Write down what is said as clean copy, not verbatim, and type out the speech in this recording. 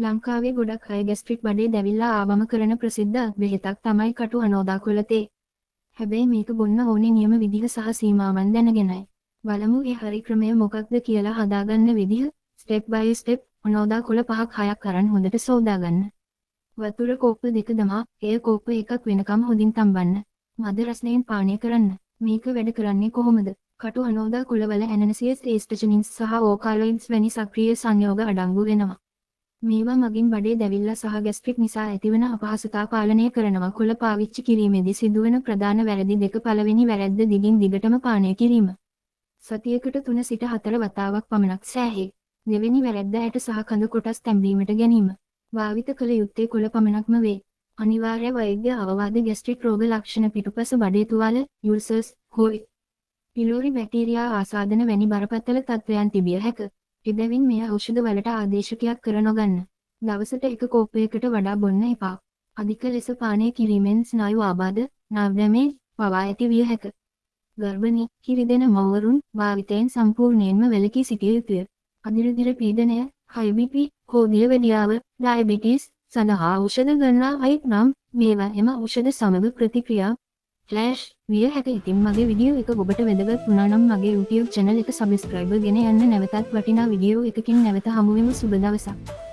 ලංකාවේ ගොඩක් අය ගැස්ට්‍රික් බඩේ දැවිල්ලා ආවම කරන ප්‍රසිද්ධ බෙහෙතක් තමයි කටු අනෝදා කොළ තේ. හැබැයි මේක බොන්න ඕනේ නියම විදිහ සහ සීමාවන් දැනගෙනයි. බලමු ඒ හරි ක්‍රමය මොකක්ද කියලා හදාගන්න විදිහ. ස්ටෙප් බයි ස්ටෙප්. අනෝදා කොළ පහක් හයක් අරන් හොඳට සෝදා ගන්න. වතුර කෝප්ප දෙක දමා එය කෝප්ප එකක් වෙනකම් හොඳින් තම්බන්න. මද රස්නයෙන් පානය කරන්න. මේක වැඩ කරන්නේ කොහොමද? කටු අනෝදා කුලවල ඇනනසියස්, ඒස්ටජනින්ස් සහ ඕකාලොයිඩ්ස් වැනි සක්‍රීය සංයෝග අඩංගු වෙනවා. මේවා මගින් බඩේ දැවිල්ල සහ ගැස්ට්‍රික් නිසා ඇතිවන අපහසුතා පාලනය කරනවා. කුල පාවිච්චි කිරීමේදී සිදුවන ප්‍රධාන වැරදි දෙක. පළවෙනි වැරැද්ද දිගින් දිගටම පානය කිරීම. සතියකට 3 සිට 4 වතාවක් පමණක් සෑහේ. දෙවෙනි වැරැද්ද ඇට සහ කඳ කොටස් තැඹීමට ගැනීම. භාවිත කළ යුත්තේ කුල පමණක්ම වේ. අනිවාර්ය වෛද්‍ය අවවාද. ගැස්ට්‍රික් රෝග ලක්ෂණ පිටුපස බඩේ තුවාල, යුල්සර්ස්, හෝ පිලෝරි බැක්ටීරියා ආසාදන වැනි බරපතල තත්ත්වයන් තිබිය හැක. එබැවින් මෙය ඖෂධ වලට ආදේශකයක් කර නොගන්න. දවසට එක කෝප්පයකට වඩා බොන්න එපා. අධික ලෙස පානය කිරීමෙන් ස්නායු ආබාධ, නර්ව් ඩැමේජ් පවා ඇති විය හැක. ගර්භණී, කිරිදෙන මව්වරුන් භාවිතයෙන් සම්පූර්ණයෙන්ම වැළකී සිටිය යුතුය. අධිරුධිර පීඩනය, හයි බීපී, හෝ දියවැඩියාව, ඩයබටිස් සඳහා ඖෂධ ගන්නා අයෙක් නම් මේවා එම ඖෂධ සමග ප්‍රතික්‍රියා ෆ්ලෑෂ් විය හැක. ඉතින් මගේ වීඩියෝ එක ඔබට වැදගත් වුණා නම් මගේ YouTube channel එක සබ්ස්ක්‍රයිබ් ගෙන යන්න. නැවතත් වටිනා වීඩියෝ එකකින් නැවත හමු වෙමු. සුබ දවසක්.